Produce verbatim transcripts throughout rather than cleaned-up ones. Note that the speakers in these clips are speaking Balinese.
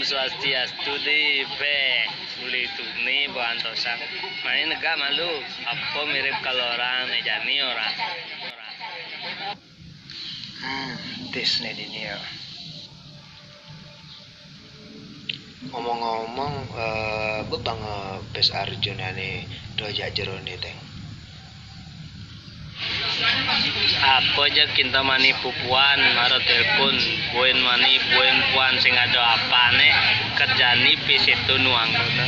Swastiastu di bé, beli tuni buantosang. Mani negak malu, apa mirip kalau orang né jani orang. Hmm, tis né dini ya. Ngomong-ngomong, eh, bebang, eh, pés Arjuna né dojak jero né, Teng. Apa ja Kintamani pupuan mara telepon, buin mani buin puan sing ada apané, kerjani pis itu nuang kono.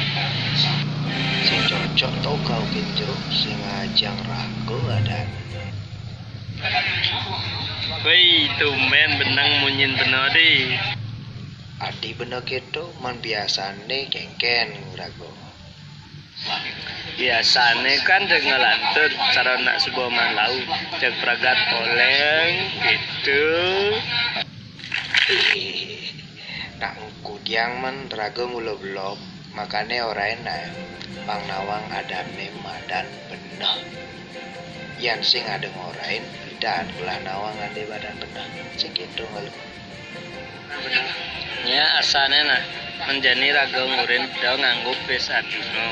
Sing cocok tau kau kinjo, sing ajang raga ada. Wéi, tumben beneng munyin bena di. Adi bena kéto, man biasané kéngkén raga. Biasané kan jeg ngelantur cara nak suba man lau, jeg pragat oleng gitu. Nak engko diang man raga mula belog, makané orain naé pang nawang adané madan beneh. Yan sing ada ngorain, idan gelah nawang ade madan beneh. Sing kéto malu. Nya asané nah, menjani raga ngurin da nganggo pis Arjuna.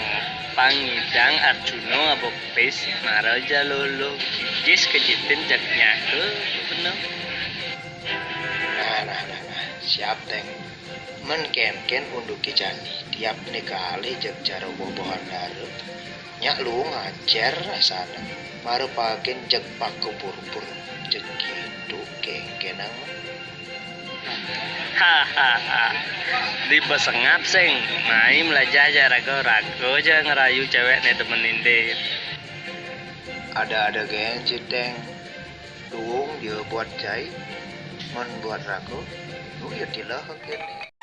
Pangidang Arjuna ngaba pis mara ja lolo gigis kejitin jak nyaga beneh. Nah, nah, nah, nah. Siap, Teng. Men kénkén unduké jani, tiap né kali jeg cara bobohan dara. Nyak luung ajar asana. Mara pakin jeg paka purpur, jeg gitu kéngkénang. Hahaha. Di besengap sing, mai melajah ja raga, raga ja ngerayu cewek né temen indit. Ada-ada gén, Citeng. Luung dia buat jai, men buat raga, nu ya tilah kéné.